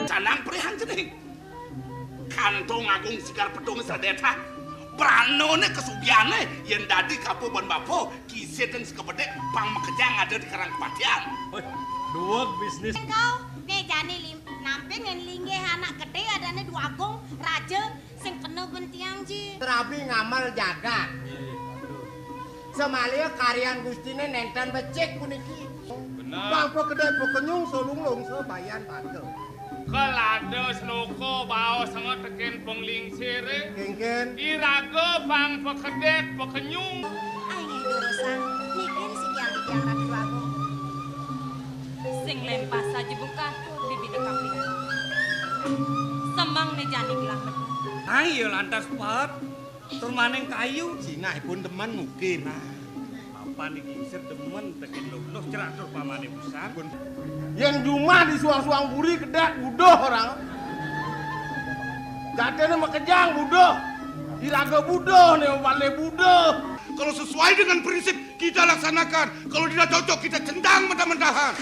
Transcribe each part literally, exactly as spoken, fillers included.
Canang prihan cening. Kantong Agung Sigar Petung sedetah. Branané kasugihané yén dadi kapa ban bapa, kisiten sekebedek pang makejang ada di karang kepatihan. Wéh, duweg bisnis. Engkau, né jani lim-, namping ngén linggih anak gedé adané Dwagung, raja, sing kena bentiang, Ji. Rabi ngamel jagat. Samaliha karyan Gustiné nénten becik puniki. Bener. Pang pakedék pakenyung salunglung sabayan tata. Kelada sloka baos sanga tekén panglingsiré. Kénkén. Iraga pang pakedék pakenyung. Ai, Nyai Durusang, niki sing tiang-tiang Ratu Agung. Sing lempas saja bungkah, bibine kapian. Semeng né jani gelah metu. Ai, ya lantas, Pat. Tur maning kayu. Sinahipun demen ngukir. Nah, Bapak niki isir demen tekén luluh cerak tur pamane pisan. Yén jumah di suang-suang puri kedék buduh orang. Jatine makejang buduh. Iraga buduh né, bale buduh. Kalau sesuai dengan prinsip kita laksanakan, kalau tidak cocok kita centang mentah-mentahan.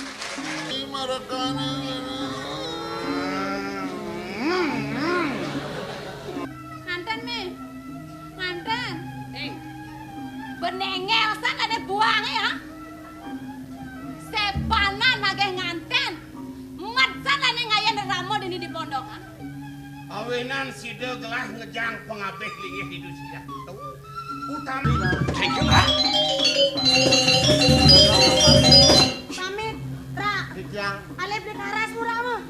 Nganten, Mi. Nganten. Ing. Benengel san ane buange, ha? Sepanan nagih nganten. Mat san ane ngayen rama dini di pondokan. Awinan sida gelah ngejang pangabih linggih Ida Sidah. Utami. Thank you, Mak. Pamit, Ra. Titiang. Ale beli karas murah mah.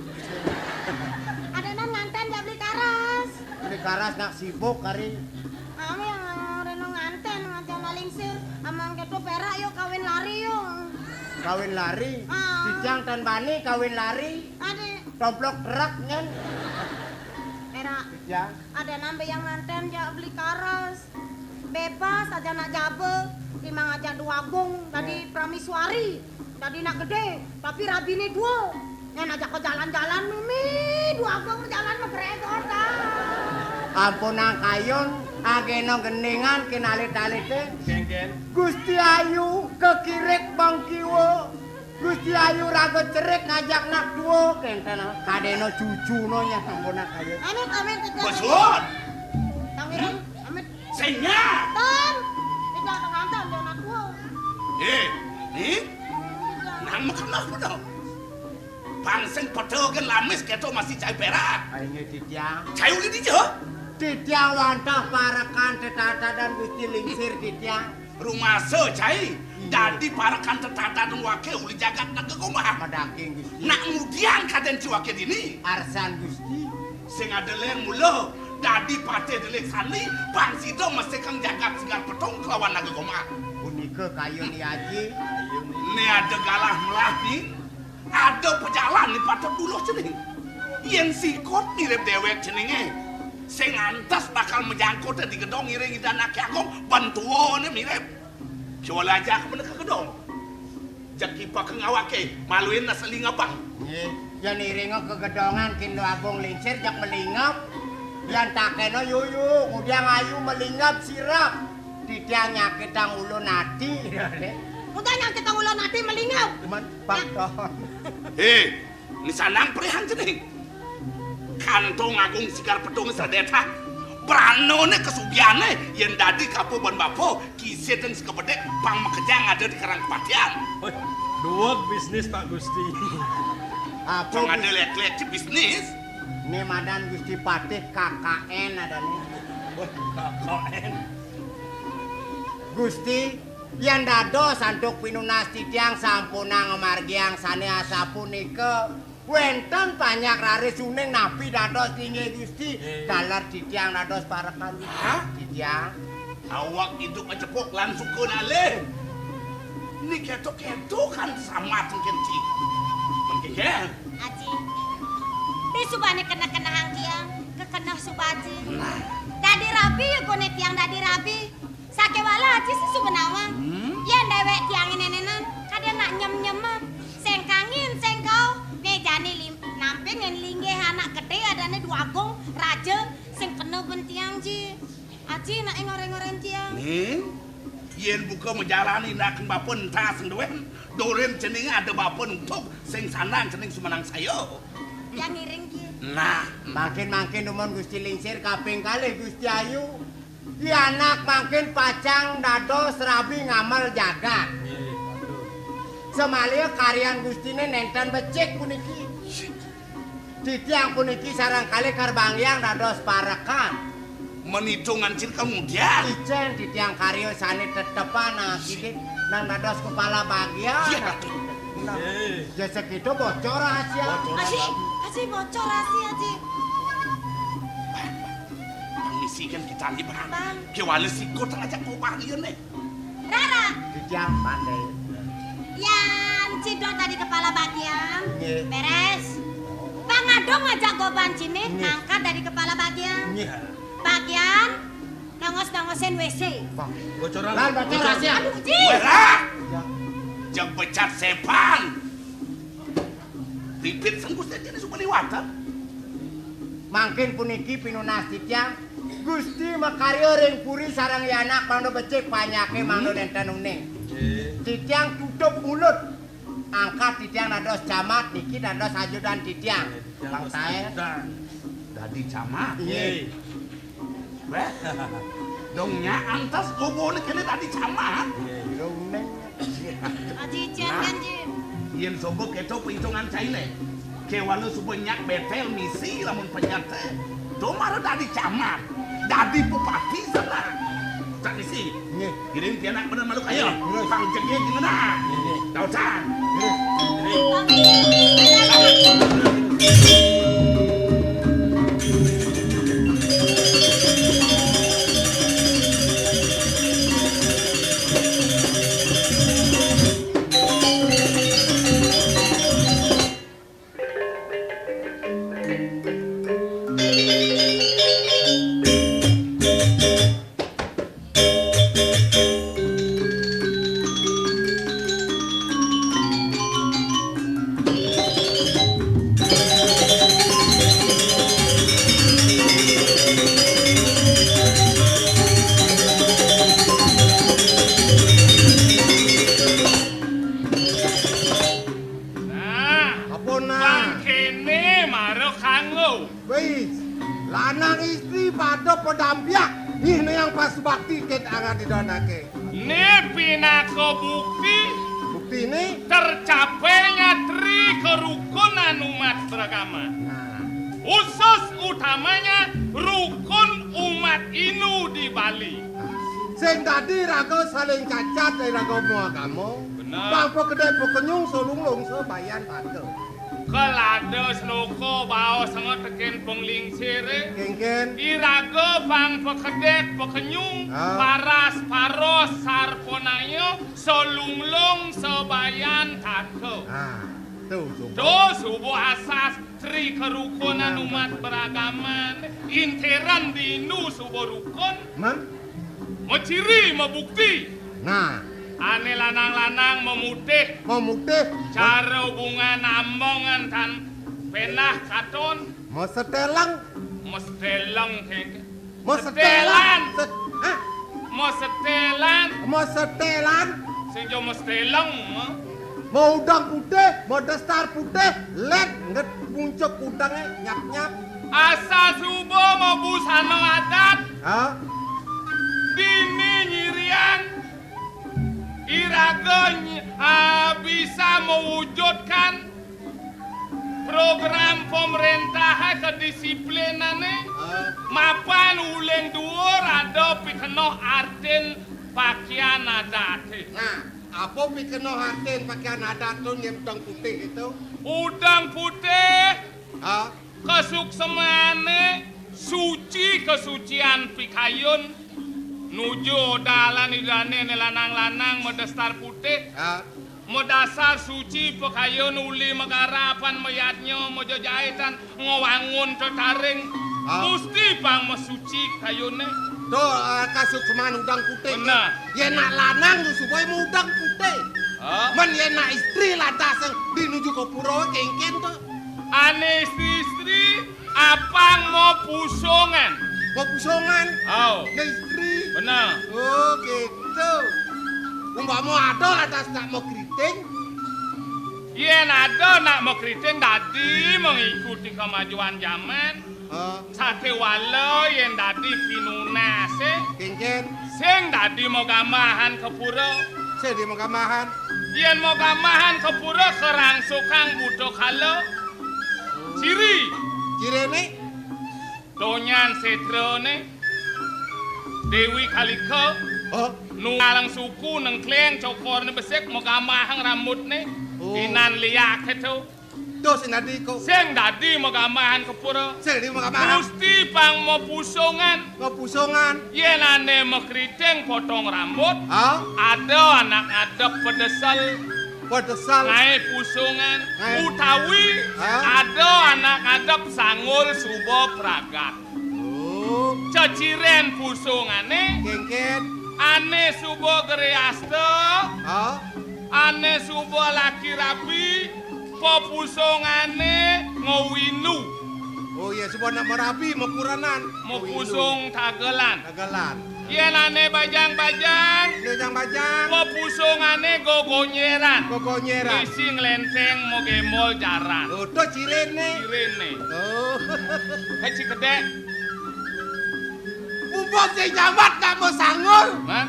Adenan nganten jak beli karas. Beli karas nak sibuk kari. Kami yang reno nganten ngajan alingsir. Amang keto perak yuk kawin lari yuk. Kawin lari. Ah. Titiang tan bani kawin lari. Ade. Tomplok truk nyen. Era. Ya. Ada nambe yang nganten jak beli karas. Bebas aja nak jabe, timang aja Dwagung, tadi pramisuari, tadi nak gede, tapi rabine dua. Yang ajak ke jalan-jalan, Mimi, Dwagung jalan megregor, dah. Ampun, nang kayun, ageno gendingan, kinalit-alite. Gusti Ayu, kekirik bangkiwa. Gusti Ayu raga cerik ngajak nak tua, kenten kadeno cucuno nya sampun nak ayu. Amit, amit, amit. Besun. Tangiran, amit. Sing nya. Tan. Tidak ada ngantan dia nak tua. Eh, ni? Nang makan apa dong? Pang sing peda gen lamis keto masih cai perak. Ai nggih, Titiang. Cai uli dija? Titiang wantah parekan tetatadan Gusti Lingsir, Titiang. Rumasa, cai. Iya. Dadi parekan tetatadan wake uli jagat negara Gombang. Madangking, Gusti. Nak ngudian kaden ci wake dini. Arsan, Gusti. Sing ada leng mula dadi patih delik sandi, pang sida mesekang jagat Sigar Petung kelawan negara Gombang. Punika kayun ni Aji. Ni ada galah melah ni. Ada pejalan ni patut duluh cening. Yen sikut mirip dewek ceninge, sing antes bakal majangkut di gedong ngiring Ida Anake Agung, bentuane mirip. Coba aja aku meneka gedong. Jaki pakai ngawake, maluin nasa lingap bang. Nggih, yen iringa kegedongan Kindo Agung Lingsir jak melingap. Yen takena yuyu, ngudiang ayu melingap sirap. Titiang nyakitang ulun ati. Udah nyakitang ulun ati melingap. Men, Bang Ton. Hei, ni sanang perihan cening. Kantong Agung Sigar Petung sedetah. Branane kesugiane yen dadi kapa ban bapa, kisiten sekebedek pang makejang ada di karang kepatian. Woi, duweg bisnis, Pak Gusti. Apa pang ada lek-lek ci bisnis. Ni madan Gusti Patih K K N adane. Woi, K K N. Gusti, yen dados antuk pinunas titiang sampunang ngamargiang sane asapunika, wenten panjak raris uning napi dados linggih Gusti, eh, taler titiang dados parekan Gusti. Hah? Titiang. Awak idup acepok lan suka nalih. Ni keto-keto kan samat mungkin ci. Mungkin kan? Aji. Di subane kena-kenahang tiang, kekeneh subaji. Nah. Dadi rabi ya gone tiang dadi rabi. Sakewala aji sesumenawa. Hmm? Yen dewek tiang nenenan, kadang nak nyem-nyeman. Sengkangin, sengkau, mejane lim-, nampingin linggih anak gede adane Dwagung, raja, sing kena ben tiang, Ji. Aji nak ngoreng-ngoreng tiang. Ning, yen buka majalani nak bapa entas nduwen, Durin jenenge ada bapa nutuk sing sandang jeneng Sumenang Saya. Yang ngiring ki. Nah, mangkin-mangkin dumun Gusti Lingsir kaping kalih Gusti Ayu. Ki anak mangkin pacang dados rabi ngamel jagat. Samaliha karyan Gustine nenten becik puniki. Titiang puniki sareng kalih karbanggiang dados parekan. Menitungan cil kemudian. Icen titiang karya sane tetepan, nah, sidik nang dados kepala bagian. Iya, Ratu. Nah, ya segitu bocor rahasia. Bocor. Aji, Aji, bocor rahasia, Aji. Permisi kan kita ni, Bang. Bang. Kewala sikut aja kau bagian nih. Rara. Titiang pandai. Yan, cidot tadi kepala bagian. Nggih. Beres. Pangadong aja goban cine, nggih, ngangkat dari kepala bagian. Nggih. Bagian nongos-nongosin W C. Bang. Bocoran. Lan bocor rahasia. Aduh, Ji. Wah, lah. Ya. Jang pecat sepan. Bibit sengkus aja nih suka liwatan. Mangkin puniki pinunas titiang, Gusti makarya ring puri sareng yanak mangda becik panyake mangda nenten uning. Nggih. Titiang tutup mulut. Angkat titiang dados camat, niki dados ajudan titiang. Nggih, titiang Bang dados Tae. Ajudan. Dadi camat. Nggih. Weh, dong nyak antas obone kene dadi camat. Nggih. Ira uning. Aji, jan, nah, kan, Ji. Yen sobo keto perhitungan caine. Kewala suba nyak betel misi lamun penyate. To mara dadi camat, dadi bupati sana. Tak misi. Nggih. Kirim pianak bener malu kaya. Nggih. Pang jegé gimana? Nggih. Dausan. Nggih. Nah, apa, nah? Bang kene mara kanggo. Wis, lanang istri pada pedampiak. Ih, ne yang pas bakti ket arah didonake. Ne pinaka bukti. Buktine? Tercapainya tri kerukunan umat beragama. Nah. Khusus utamanya rukun umat Hindu di Bali. Sing dadi raga saling cacat ing raga maagama. Bener. Pang pakedek pakenyung solunglung sabayan tata. Kelada sloka baos sanga teken panglingsire. Kengken. Iraga pang pakedek pakenyung, ah, paras paros sarpanaya solunglung sabayan tata. Ah, tu suba. Tu suba asas tri kerukunan umat beragama. Intern di Hindu suba rukun. Man? Maciri mabukti. Nah. Ane lanang-lanang mamutih. Mamutih. Cara hubungan ambongan tan penah katon. Maseteleng. Maseteleng, kengke. Masetelan. Setelan. Set-, hah? Masetelan. Masetelan. Sing jo maseteleng, ma. Maudeng putih, madestar putih, let nget puncuk udengnge nyap-nyap. Asa suba mabusana adat. Ha? Dini nyirian iraga ny-, ah, bisa mewujudkan program pemerintahe kedisiplinane, ha, mapan uling duur ada pikenoh artin pakaian adate. Nah, apa pikenoh artin pakaian adat tu, nyem udeng putih itu? Udeng putih. Ha? Kasuksemane suci, kesucian pikayun nuju dalan idane ne lanang-lanang madestar putih. Ha? Madasar suci pikayun uli magara pan mayadnya majajaitan ngawangun tetaring. Ha? Musti pang masuci kayune. To, ah, kasukseman udeng putih. Bener. Yen nak lanang lu subai udeng putih. Ha? Men yen nak istri lantas di nuju ka pura kengken to. Ane istri-istri apang mau pusungan. Mau pusungan? Au. Ya istri. Benar. Oh, gitu. Umpama ada lantas nak mau keriting, Yén ada nak makriting dadi mengikuti kemajuan zaman, Hah? Sakéwala yén dadi pinunasé, Kénkén? Sing dadi magambahan ka pura. Sing dadi magambahan. Yén magambahan ka pura karangsukang buta kala. Ciri. Ciriné? Tonyan sétrané. Déwi Kalika. Oh. Nunggalang suku nengkléng cokorné besik magambahang rambutné. Oh. Inan liak itu. Terus sing dadi kok. Sing dadi magambahan ka pura. Sing dadi magambahan. Gusti pang mapusungan. Mapusungan. Yén ané makriting potong rambut, Hah? Ada anak ngadep pedesel. Pedesel. Ngaé pusungan. Ngaé. Utawi Hah? Ada anak ngadep sanggul suba pragat. Oh. Ceciren pusungané. Kénkén. Ané suba griasta. Hah? Ané suba laki rabi, pepusungané ngawindu. Oh iya, suba nak marabi, makurenan. Mapusung tagelan. Tagelan. Yén ané bajang-bajang, Bajang-bajang. Pepusungané gogonyeran. Gogonyeran. Isi nglénténg magémbol jaran. Oh, to ciriné. Ciriné. Oh. Keci kedék. Mumpung sing jamat nak mau sanggul. Hah?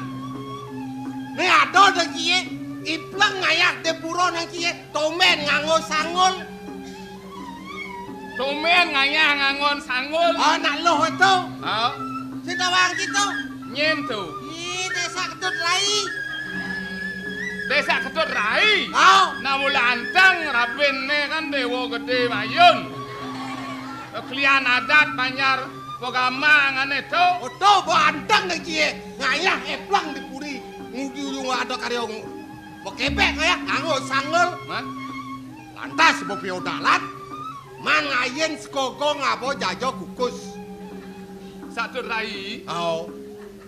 Né ada dé kié, ipleng ngayah dé pura nang kié, tombén nganggo sanggul. Tombén ngayah nganggon sanggul. Ah, nak luh itu. Ah. Sing tawang kitu. Nyén to. Ih, Désa Ketut Rai. Désa Ketut Rai? Ah. Nah, mula anteng rabinné kan Déwa Gedé Mayun. Klian adat Banjar Pagama ngané to. Oh, to, ba anteng dé kié. Ngayah éplang di puri. Ngudi ujung ada karya ng-, makebek ngayah, nganggo sanggul. Hah? Lantas ba piodalan, man ngayin sekogong aba jaja kukus. Satur Rai. Au.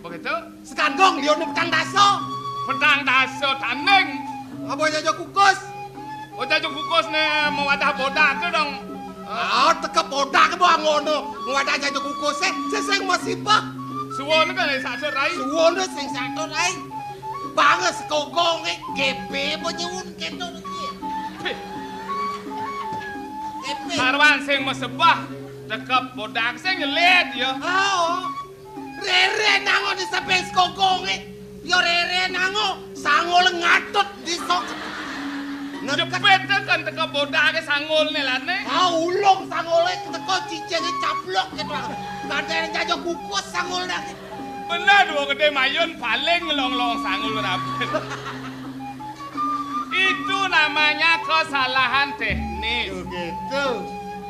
Begitu? Sekandong dia nu petang dasa. Petang dasa tanding. Aba jaja kukus. Oh, jaja kukus né mawadah bodak tu dong. Ah, tekep bodak ba ngono. Mawadah jaja kukus, eh. Sing, sing masih bah. Suwun kan Satur Rai. Suwun sing Satur Rai. Bang sekogong, eh, G P apa nyuwun kéto niki. Pih. G P. Sarwan sing masebah, tekep bodak sing nyelit ya. Oh. Rere nango di samping sekogongé. Ya rere nango, sanggul ngatut di sok. Neket. Jepit kan teka bodaké sanggulné lané. Ah, ulung sanggulé teka cicingé caplok gitu. Kadén jaja kukus sanggulné. Bener, Déwa Gedé Mayun paling ngelong-long sanggul rapat. Itu namanya kesalahan teknis. Oh, gitu.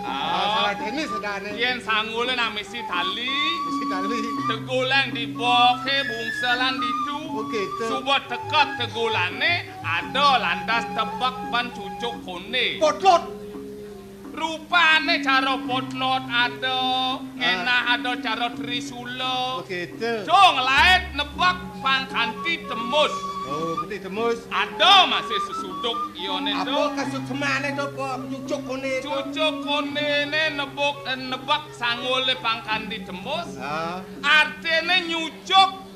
Ah. Masalah teknis ada nih. Yén sanggulé nak misi tali. Misi tali. Tegulan di boké, bungselan ditu. Oh, gitu. Suba tekek tegulané, ada lantas tebek ban cucuk kondé. Potlot. Rupané cara potlot ada, ngenah ada cara trisula. Oh, gitu. Cung laé nebek pang kanti tembus. Oh, kanti tembus. Ada masih sesuduk iyoné to. Apa kasuksmané to, apa cucuk koné to? Cucuk konéné nebuk, eh, nebek sanggulé pang kanti tembus. Ah. Artiné nyucuk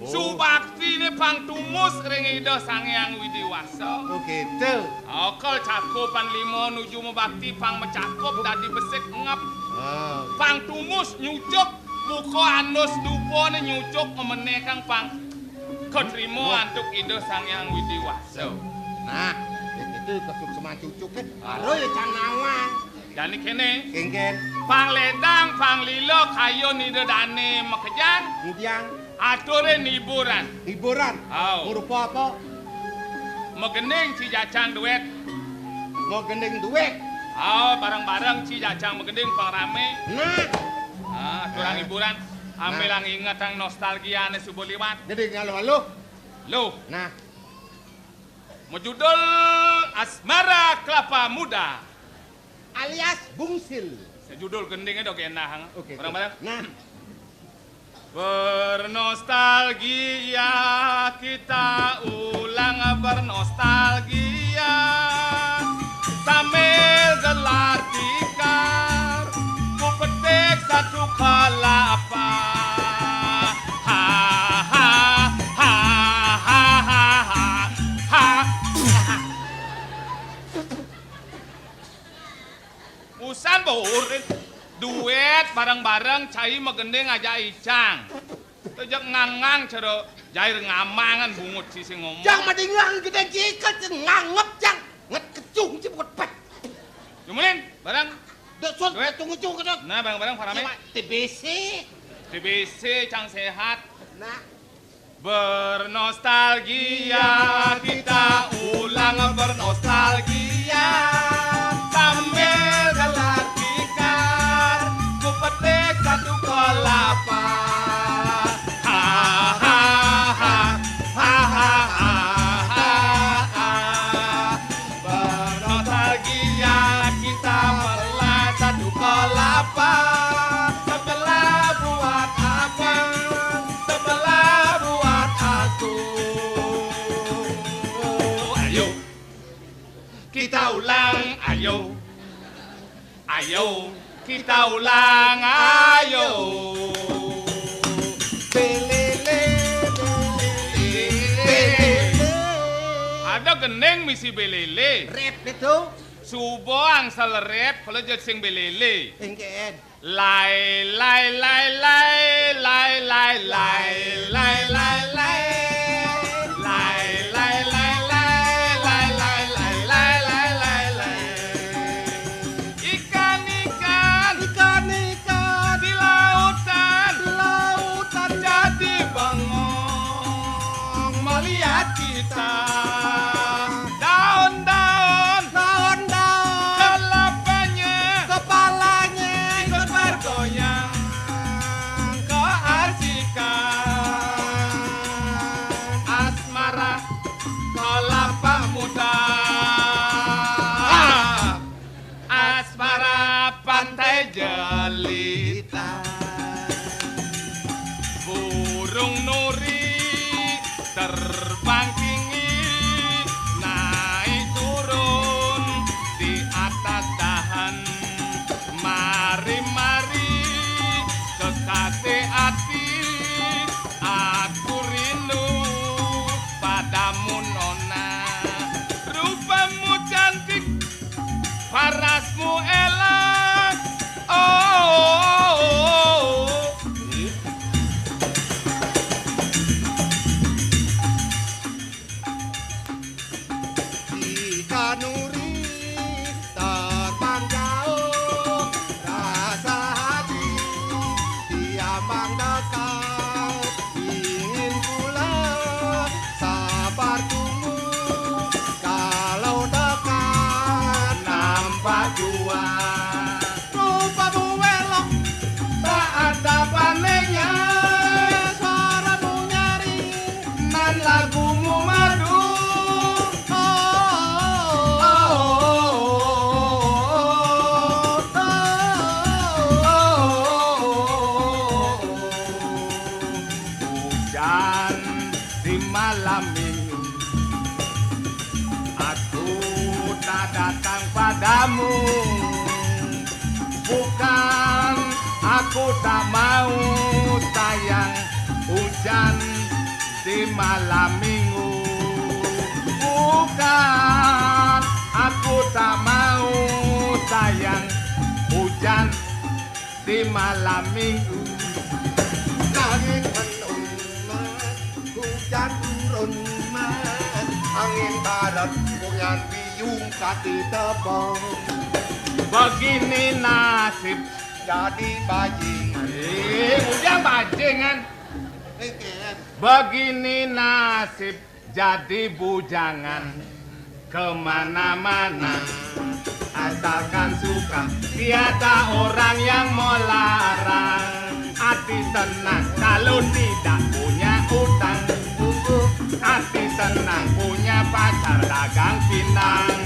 Oh. Subaktiné pang tumus ring Ida Sang Hyang Widi Wasa. Oh, gitu. Okel cakupan lima nuju mabakti pang macakup dadi besik ngep. Ah. Pang tumus nyucuk, buka andus dupané nyucuk memenehang pang katrima antuk Ida Sang Hyang Widi Wasa. Nah, itu kasuksman cucuké. Baru ya cang nawang. Jani kéné. Kénkén. Pang lédang, pang lila, kayun Ida Dané makejang. Ngudiang. Aturin hiburan. Hiburan. Au. Ngrupa apa? Magending ci jacang duit. Magending duit. Au, bareng-bareng ci jacang magending pang ramé. Nah. Ah, aturang hiburan. Ambilang ingetang nostalgiané suba liwat. Jadi ngaluh-aluh. Luh. Nah. Majudul Asmara Kelapa Muda. Alias Bungsil. Sajudul gendingé dong endah. Oke, bareng-bareng. Nah. Bernostalgia, kita ulang bernostalgia. Sambil gelar tikar, ku petik satu kelapa. Ha, ha, ha, ha, ha, ha, ha. Usan baurin. Duet bareng-bareng cai magending ajak icang. Tejak ngangang cara jair ngamangan bungut si sing ngomong. Jang madingang gedé jikat, jang ngangep, jang nget kecung ci buat pet. Jumulin bareng. Dek sun, duet. Tunggu cung kedek. Nah, bareng-bareng parame. Cuma T B C. T B C cang sehat. Nah. Bernostalgia, kita ulang bernostalgia sambil gelar tikar. Ku petik satu kelapa. Ha, ha, ha, ha, ha, ha, ha, ha. Bernostalgia kita, belah satu kelapa. Sebelah buat abang, sebelah buat aku. Ayo, kita ulang, ayo. Ayo, kita ulang, ayo. Belele, belele, belele. Ada gending misi belele. Rep itu. Suba angsal rep, kalau jad sing belele. Engken. Lai, lai, lai, lai, lai, lai, lai, lai, lai, lai. Lai, lai, lai, lai, lai, lai, lai, lai, lai, lai, lai, lai. Ikan-ikan, ikan-ikan di lautan, di lautan jadi bengong melihat kita. Daun-daun, daun-daun kelapanya, kepalanya ikut bergoyang keasikan asmara kelapa muda. Asmara pantai jelita. Burung nuri terbang tinggi, naik turun di atas dahan. Mari, mari, kekasih hati, aku rindu padamu, Nona. Rupamu cantik, parasmu elok. Oh. Jika nuri terbang jauh, rasa hati diambang dekat. Ingin pula sabar tunggu, kalau dekat nampak jua. Rupamu elok, tak ada bandingnya. Suaramu nyaring, nan lagumu merdu. Oh, oh, oh, oh, oh, oh. Hujan di malam minggu, aku tak datang padamu. Bukan aku tak mau, sayang, hujan di malam minggu. Bukan aku tak mau, sayang, hujan di malam minggu. Langit mendung, hujan turun, angin barat, bungan biung kaki tebang. Begini nasib jadi bajingan. Eh, ujang bajingan. Begini nasib jadi bujangan kemana-mana, asalkan suka, tiada orang yang melarang. Hati senang kalau tidak punya utang, hati senang punya pacar dagang pindang.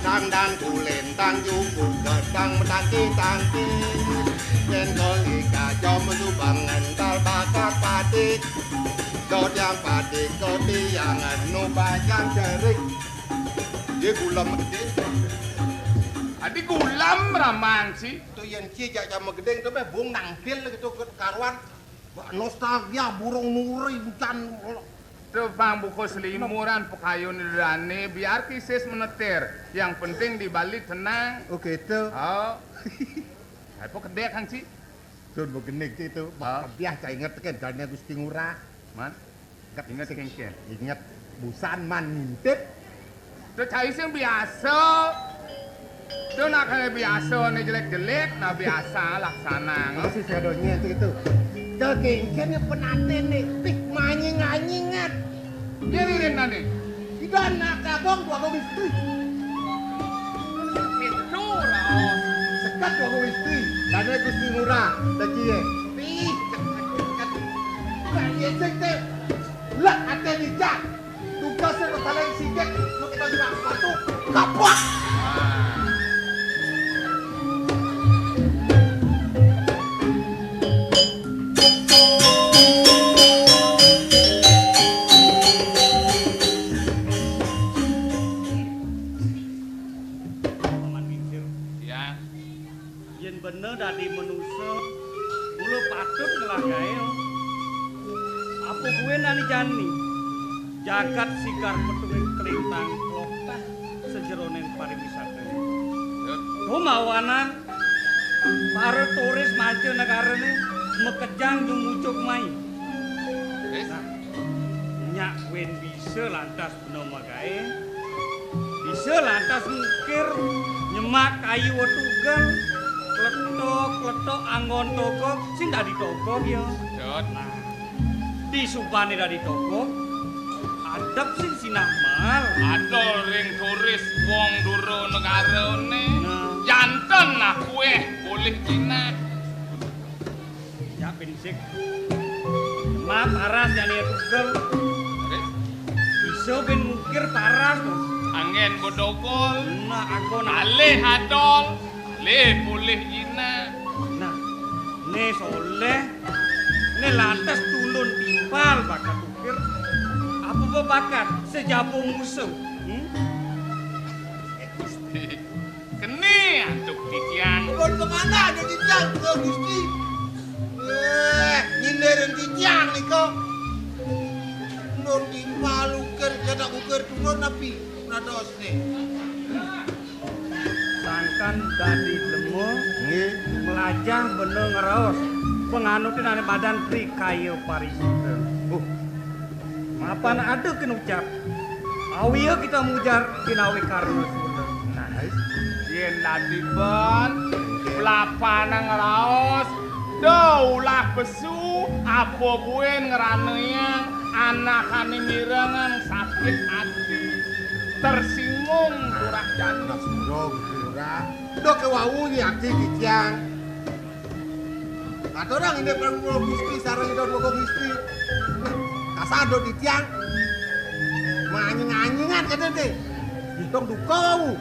Tang dan kulintang, jukut gedang, menanti-tanti. Yen koli kajo, mesu bangen, tal bakat patik. Dot yang patik, dot yang anu, bajang cerik. Dia gulam gedé. Adi gulam raman sih. Tu yen cie jak jam gedé tu meh bung nangkil gitu karuan. Bak nostalgia burung nuri hujan. Pang buka selimuran, pakayun dane, biar kisis menetir. Yang penting di Bali tenang. Oh, gitu. Oh. Apa kedek, Kang Ci? Tur begenik itu, ah, biah cai inget kan dane Gusti Ngurah. Man? Inget, inget kengken. Inget, busan man ngintip. Tuh cai sing biasa. Tuh nak kaya biasa nih jelek-jelek, nah biasa laksana. Apa sih sadonye itu, itu? Kengken ya penaten nih, pik manying-anyingan. Dia ririn nane. Idan nak kabong dua gawe istri. Itu raos. Sekat dua gawe istri. Dane Gusti Ngurah, tadi ya. Ih, sekat, sekat. Lah, iya, sing, sing. Lah, ate dijak. Tugasnya kepala yang sidik, lu kita juga sepatu. Kapok. Paman Kincir. Ya. Yen bener dadi manusa, mula patut ngelah gaé. Apa buin ani jani? Jagat sigar petuwing kelintang klokah sajeroning pariwisata. Tumawanan para turis mancanegarané makejang jumujuk mai. Nah, nyak buin bisa lantas bena magaé. Bisa lantas ngukir nyemak kayu tugel, kletok-kletok anggon togog sing dadi togog ya. Nah, di subane dadi togog, adep sing sinah mal. Adol ring turis wong dura negarane. Nah. Janten akueh boleh jinah. Ya, pinsik. Mak paras jane tugel. Bisa ben mukir paras, Bos. Anggen bodogol. Nah, aku alih adol. Alih pulih ina. Nah, ne soleh. Ne lantas tulun timpal bakat ukir. Apa bakat sejabung musuh? Hmm? Keni antuk titiang. Pun kemana ada titiang, Gusti? Eh, nyindirin titiang nika. Nun timpal ukir, ya tak ukir turun napi? Nados nih. Sangkan dadi lemo, nggih, melajah bena ngraos. Panganutin ane badan prikaya parisita. Uh, Mapan ada kena ucap. Awia kita mujar kinawi karena sunda. Nah, yen dadi ben, pelapana ngraos, do ulah pesu, apa buin ngranayang anakane mirengang sakit ati, tersinggung turah jani. Nah, sura, sura. Do kewau ni ati titiang. Katurang indik Prabu Gusti sareng Ida Dwagung Istri. Nah, kasado titiang. Manying-anyingan kene te. Dong duka wau.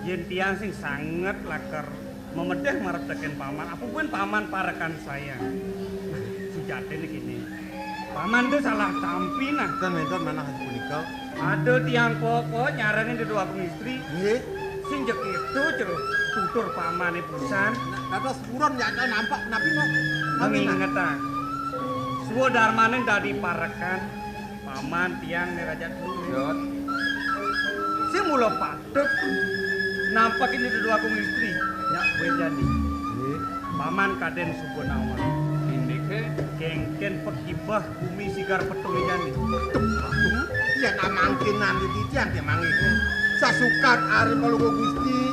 Yen tiang sing sanget lakar memedeh marep teken paman, apa buin paman parekan saya. Nah, sujatine kene. Paman tu salah tampi nah. Ten wenten manah punika. Ada tiang koko nyarani Ida Dwagung Istri. Nggih. Sing jek itu jero tutur pamane pisan. Nah, dados purun ya nampak napi no. Mengingetang. Swadarmane dadi parekan paman tiang ne raja dulu. Sing mula patut nampakin Ida Dwagung Istri. Nyak kowe jani. Nggih. Paman kaden suba nawang. Indike kengken pekibah bumi sigar petung jani. Aduh, aduh. Ya namangkin nanti titian dia mangiku. Sasukat ari Palungguh Gusti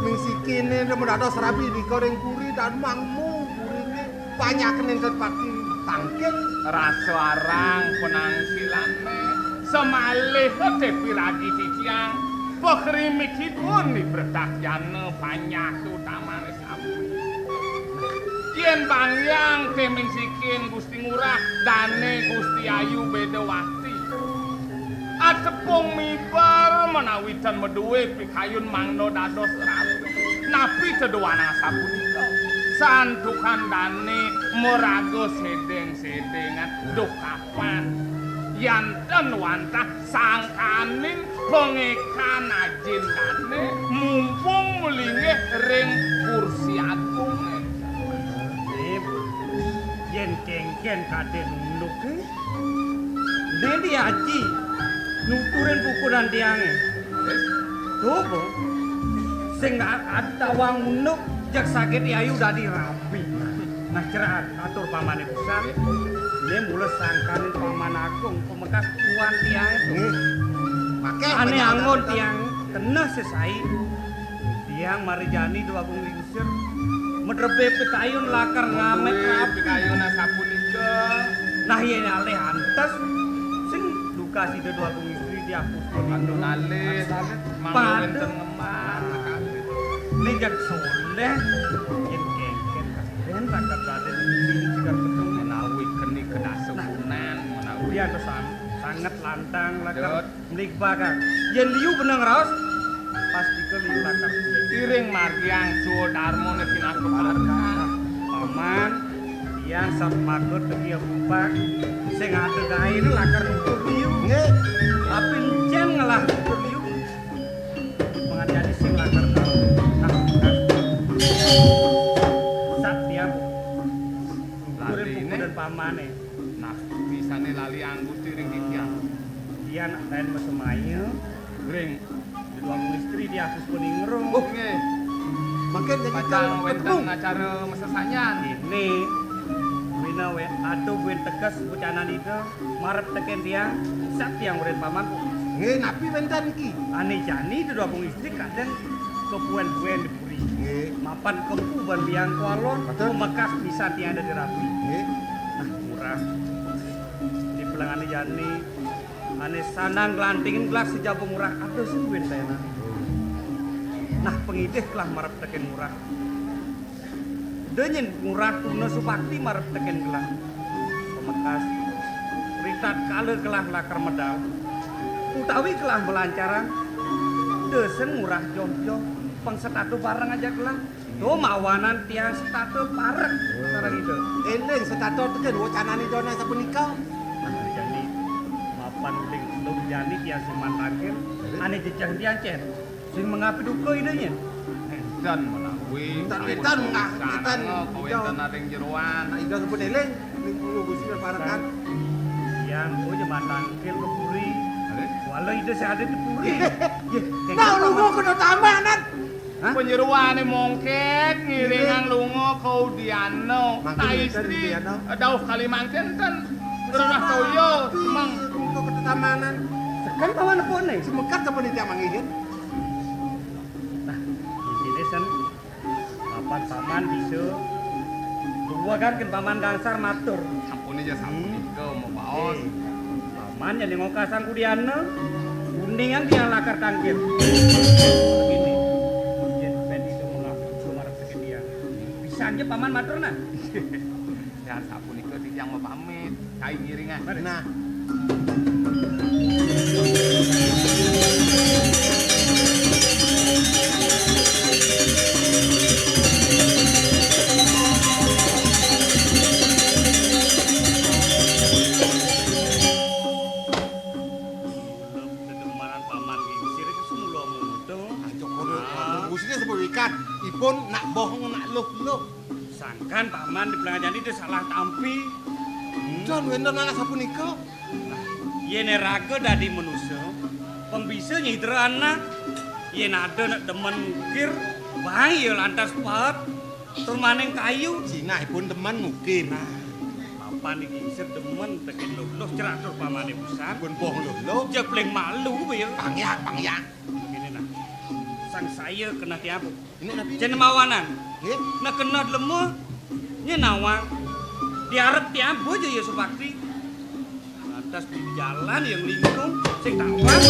mingsikine nemu dados rabi di goreng puri dan mangmu purine banyak nenten pati tangkil. Rasa arang penangkilane semalih te piragi titiang pakrimikipun di berdak jana panjak utamane Yen Bangyang keming sikin Gusti Ngurah, dane Gusti Ayu Bedawati. Atepung mibar menawi ten meduwe pikayun mangda dados ratu. Napi teduanang sapunika? Santukan dane maraga sedeng-sedengan duh kapan. Yan ten wantah sangkaning pangekan ajin dane mumpung melinggih ring kursi agunge. Yen kengken kade nunduk, eh? Dene Aji nuturin pukunan tiangé. Tuh, Bu. Sing a-, ada tawang unduk, jak sakit ayu dadi rabi. Nah, cerak atur pamané pisan. Né mula sangkaning Paman Agung pamekas tuan tiangé. Nggih. Ané anggon tiang keneh sesai. Tiang mari jani Déwa Agung Lingsir. Medrebé pikayun lakar ngamét rabi. Pikayun asapunika. Nah, yén alih antes, sing duka sida Déwa Agung Istri diapus. Alih, mangga wénten ngemah, kalih. Né jak soléh, yén kéngkén kadén lakar kadén sing sigar gedung. Menawi keni kedasa punan, menawi. Iya, to sang-, sanget lantang lakar. Mligbakan. Yén liu beneng raos, pastika liu lakar. Iring margiang Swadarma niki pinaka parekan. Paman, tiang sapunapi tegi abupak, sing ada gaéné lakar nutur liu. Nggih. Tapi encén ngelah nutur liu. Pangajani sing lakar tau. Nah, nah. Sat tiang. Nuturin pupudan pamané. Nah, pisané lali anggusti ring titiang. Tiang nak lain masemaya. Ring. Déwa Agung Istri diapus paningrum. Oh, nggih. Mangkin niki pacang wénten acara masesayan. Ini wina wé atuh buin teges wacanané Ida marep tekén tiang, sat tiang urin paman. Nggih, napi wénten niki? Ané jani Déwa Agung Istri kadén kebuén-buén di puri. Nggih. Mapan kempu ban biang kualon, mekas pisan tiang dadi rabi. Nggih. Nah, Ngurah. Di pelengané jani, ané sandang glantingin gelah si Jaba Ngurah, aduh sing wénten. Nah, pangidih gelah marep tekén Ngurah. Da nyén Ngurah tuna subakti marep tekén gelah. Pamekas, ritatkala gelah lakar medal, utawi gelah malancaran, da sing Ngurah joh-joh, pang setata bareng ajak gelah. Tuh mawanan tiang setata parek sareng Ida. Éling setata tekén wacanané Ida sapunika. Nah, jani mapan uling telung jani tiang sing mantangkil, ané jejeh tiang cén. Sing mengapi duka Ida nyén? Édan menawi. Édan, édan, édan. Kawéntenan ring jeroan. Nah, Ida sampun éling, ning kula Gusti parekan. Tiang, oh, nyeman tangkil ke puri. Nggih. Wala Ida sing ada di puri. Nggih. Nah, lu mau kena tambahan. Hah? Panyeroané mongkét ngiringang lunga ka Udiana. Mangkin nah, wénten Istri, Udiana. Dauh kali mangkin ten. Gerah toya, Mang. Untuk ketamanan. Seken paman nepukne. Semekat apa nih tiang manggihin? Nah, intine sen, papan paman bisa. Dua kan ken paman gangsar matur. Sampun aja, sampun. Hmm. Ika mau baos. Eh, paman jadi ngokasang kudiana. Kuningan dia lakar tangkil. Begini. Yen ben itu mengaku marep sekian. Bisa aja paman matur nah. Yan sapunika titiang mapamit, kai ngiringan. Nah. Dedemaran paman gingsir iki semula muda. Aja kono. Ah. Musine sebab ikan. Ipun nak bohong, nak luh-luh. Sangkan paman di pelanggan jani dia salah tampi. Hmm. Jan wénten anak sapunika. Nah, yén raga dadi manusa, pang bisa nyidra anak. Yén ada nak demen ngukir, bang ya lantas paet, tur maning kayu. Sinah ipun demen ngukir. Nah, papan iki isih demen tekén luh-luh ceratur pamane pisan. Pun boh luh-luh. Jepling malu ya. Pangyak, pangyak. Ngene nah. Sang saya kena tiap Ini napi? Jen mawanan. Nggih. Nek kena lemu, nyen nawang. Diarep tiang bojo ya Subakti. Lantas di jalan yang lingkung, sing tak wang.